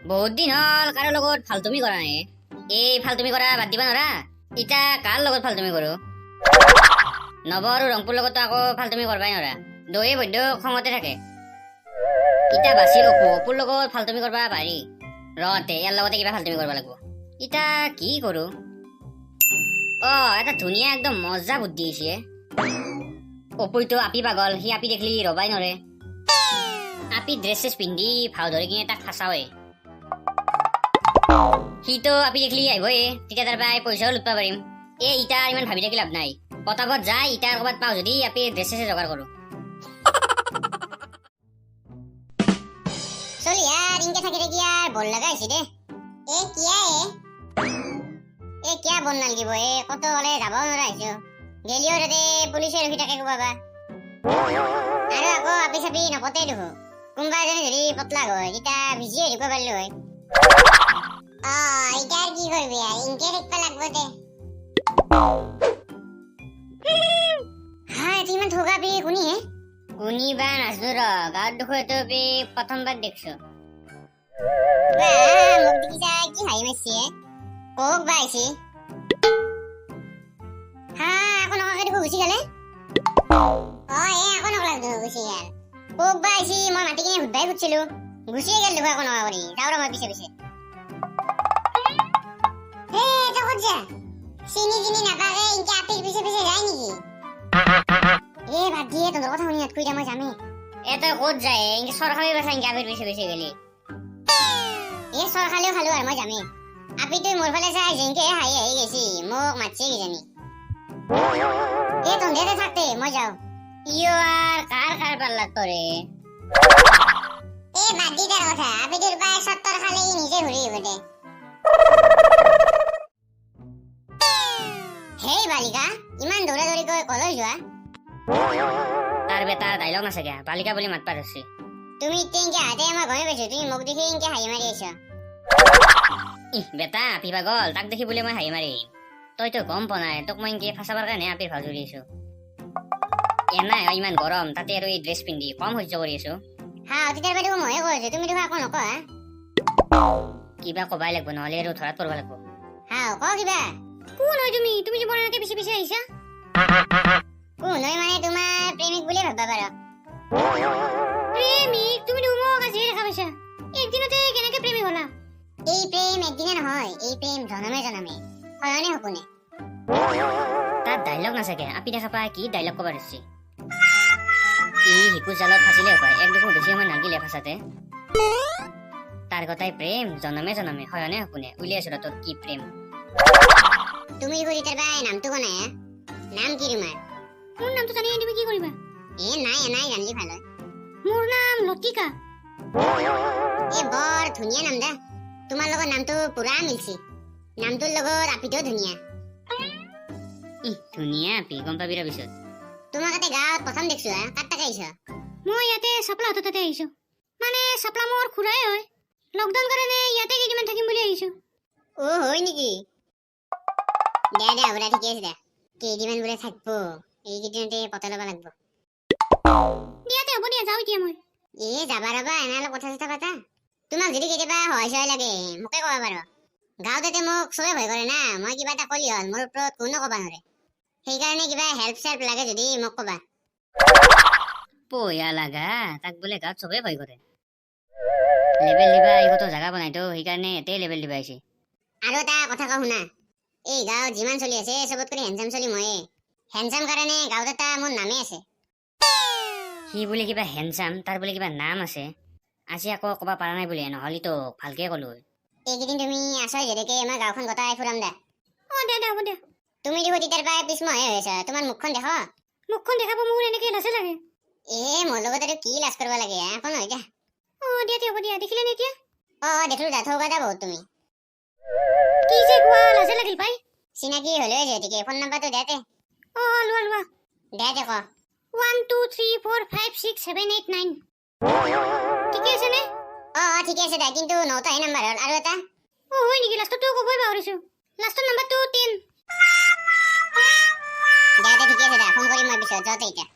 বহুত দিন হ'ল কাৰো লগত ফালতুমি কৰা নাই। এই ফালতুমি কৰা বাদ দিবা নোৱাৰা। ইতা কাৰ লগত ফালতুমি কৰো? নৱ আৰু ৰংপুৰ লগততো আকৌ ফালতুমি কৰবাই নোৱাৰা, দয়ে বৈদ্য খঙতে থাকে। ইতা বাচিল অপু, অপুৰ লগত ফালতুমি কৰবা পাৰি। ৰতে ইয়াৰ লগতে কিবা ফালতুমি কৰিব লাগিব। ইতা কি কৰো? অ, এটা ধুনীয়া একদম মজা বুদ্ধি আহিছে। অপুইতো আপি পাগল, সি আপি দেখলি ৰবাই নৰে। আপি ড্ৰেছ চেছ পিন্ধি ভাও ধৰি কিনে তাক ফাঁচাওৱে। সিটো আপি দেখলি আহিবয়ে, তেতিয়া তাৰ পৰাই পইচাও লুটবা পাৰিম। এ ইতা ইমান ভাবি থাকি লাভ নাই, পতাপত যাই ইতা ক'ৰবাত পাওঁ যদি আপি ড্ৰেছ চেছে যোগাৰ কৰো। চলি ইয়াৰ ইনকে থাকি থাকি ইয়াৰ বৰ লগা হৈছে দে। এ কিয়া এ এ কিয়া বন নালগিব এ, কত হ'লে যাব নোৱাৰা হৈছো। গেলিও তাতে পুলিচে ৰখি থাকে ক'বা। আৰু আকৌ আপি চাপি নপতে দেখো। কোনোবা এজনী যদি পতলাক হয় তেতিয়া ভিজিয়ে দিব পাৰিলো হয়। অ এতিয়া কি কৰিবি আৰু, ইনকে থাকিব লাগব দে। হা, এইটো ইমান ঠগা পি কোনি হে? কোনি বা নাজনো ৰ, গাঁৱত দেখো এইটো পি প্ৰথমবাৰ দেখছো। বা মোক দেখিছা কি হাঁহি মাৰছি হে? কক বা আহিছি। হা, আকৌ নকাকে দেখো গুচি গ'লে। অ এ আকৌ নকলাক দেখো গুচি গ'ল। কক বা আহিছি, মই মাতি কিনে সুধবাই খুজিছিলো, গুচিয়ে গ'ল দেখো আকৌ নকা কৰি। যাওঁ ৰ মই পিছে পিছে। হে তই ক'ত যা? চিনি চিনি নাপাকে ইনকে আপিৰ পিছে পিছে যায় নেকি? এ বাদ দিয়ে, তহঁতৰ কথা শুনি নাথাকো এতিয়া, মই যামেই। এ তই ক'ত যায়? ইনকে চৰ খাবি পাইছা ইনকে আপিৰ পিছে পিছে গ'লি। এ চৰ খালেও খালো আৰু, মই যামেই। আপিটোই মোৰ ফালে চাই যেনকে হাঁহি হাঁহি গৈছি, মোক মাতছে কিজানি। এ তহঁতে থাকতে, মই যাওঁ। ইয় আর কাৰ কাৰ পাল্লাত পৰে? এ বাদ দি তাৰ কথা, আপিটোৰ পাই সত্তৰ খালে ই নিজে ঘূৰি আহিব দে। হেই বালিকা, ইমান দৌৰা দৌৰিকৈ কলৈ যোৱা? তাৰ বেটা ডাইলগ নাচাকে, বালিকা বুলি মাতবা ধৰছি। তুমি এতিয়া ইনকে হাতে মই গমেই পাইছো, তুমি মোক দেখি ইনকে হাঁহি মাৰি আহিছ। ইহ বেটা আপি পাগল, তাক দেখি বোলে মই হাঁহি মাৰি আহিম। তইতো গম পোৱা নাই, তোক মই ইনকে ফাঁচাবৰ কাৰণে আপিৰ ভাও জুৰি আছো। এনাই ইমান গৰম, তাতে আৰু এই ড্ৰেছ পিন্ধি কম সহ্য কৰি আছো। হা, তেতিয়াৰ পৰা দেখোন ময়ে কৈ আছো, তুমি দেখোন একো নকোৱা। কিবা কবাই লাগিব, নহ'লে আৰু ধৰাত পৰিব লাগিব। হা, ক কিবা। কোন হয় তুমি? তুমি যে মোৰ এনেকে পিছে পিছে আহিছা? কোন হয় মানে তোমাৰ প্ৰেমিক বুলিয়ে ভাববা পাৰ। প্ৰেমিক? তুমি দেখোন মোক আজিহে দেখা পাইছা, একদিনতে কেনেকে প্ৰেমিক হলা? এই প্ৰেম একদিনে নহয়, এই প্ৰেম জনমে জনমে, শয়নে সপোনে। তাত ডাইলগ নাচাকে, আপি দেখা পাই কি ডাইলগ কবা ধৰছি। ই শিকু জালত ফাঁচিলে হপায়, এক দেখোন বেছি সময় নাগিলে ফাঁচাতে। তাৰ কথাই প্ৰেম জনমে জনমে শয়নে সপোনে, উলিয়াইছো ৰ তোৰ কি প্ৰেম। তুমি দেখোন তেতিয়াৰ পৰাই নামটো কোৱা নাই হা? নাম কি তোমাৰ? মোৰ নামটো জানি তুমি কি কৰিবা? এ নাই নাই, জানলি ভাল হয়। মোৰ নাম লতিকা। এ বৰ ধুনীয়া নাম দা, তোমাৰ লগত নামটো পুৰা মিলছি। নামটোৰ লগত আপিটোও ধুনীয়া। ইহ ধুনীয়া আপি, গম পাবি ৰ পিছত। তোমাক এটা গাঁৱত প্ৰথম দেখছো হা, কাৰ তাতে আহিছ? মই ইয়াতে চাপলাহঁতৰ তাতে আহিছো, মানে চাপলা মোৰ খুৰাই হয়। লকডাউন কাৰণে ইয়াতে কেইদিনমান থাকিম বুলি আহিছো। অ হয় নেকি? দে দে হ'ব দে, ঠিকে আছে দে। কেইদিনমান বোলে থাকিব, এইকেইদিনতে পতাই ল'ব লাগিব। দিয়াতে হ'ব দিয়া, যাওঁ এতিয়া মই। এ যাবা ৰবা, এনে অলপ কথা চথা পাতা। তোমাক যদি কেতিয়াবা সহায় চহায় লাগে মোকে ক'ব পাৰ। গাঁৱত তাতে মোক চবে ভয় কৰে না, মই কিবা এটা ক'লি হ'ল মোৰ ওপৰত কোনো ক'ব নোৱাৰে। সেইকাৰণে কিবা হেল্প চেল্প লাগে যদি মোক ক'বা। পয়া লাগা, তাক বোলে গাঁৱত চবে ভয় কৰে। লেবেল দিবা এইকতো জাগা বনাইতো, সেইকাৰণে ইয়াতে লেবেল দিবা আহিছে। আৰু এটা কথা কওঁ শুনা, এই গাঁৱত যিমান চলি আছে চবতকৈ হেণ্ডচাম চলি ময়ে। হেণ্ডচাম কাৰণে গাঁৱত এটা মোৰ নামেই আছে। সি বোলে কিবা হেণ্ডচাম, তাৰ বোলে কিবা নাম আছে। আজি আকৌ ক'ব পৰা নাই বোলে, নহ'লে তো ভালকে ক'লো হয়। এইকেইদিন তুমি আছই যেনেকে মই গাঁওখন গোটাই ফুৰাম দে। অ দে দে হ'ব দে। তুমি দেখোন তেতিয়াৰ পৰাই পিছমুৱাহে হৈ আছা, তোমাৰ মুখখন দেখ। মুখখন দেখাব মোৰ এনেকে লাজে লাগে। এ মোৰ লগত আৰু কি লাজ কৰিব লাগে হা, একো নহয় দে। অ দিয়া দে হ'ব দিয়া, দেখিলে নে এতিয়া? অ অ দেখিলো দা, থৌকা দা বহুত তুমি। কি যে কোৱা, লাজে লাগিল পাই। চিনাকি হ'লেও যিহেতুকে ফোন নাম্বাৰটো দে দে। অ লোৱা লোৱা। দে দে ক। 1 2 3 4 5 6 7 8 9। ঠিকে আছে নে? অ অ ঠিকে আছে দে, কিন্তু নটাহে নাম্বাৰ হ'ল আৰু এটা। অ হয় নেকি? লাষ্টৰটো ক'বই পাহৰিছো, লাষ্টৰ নাম্বাৰটো 10। দে দে ঠিকে আছে দে, ফোন কৰিম মই পিছত, যাওঁতে এতিয়া।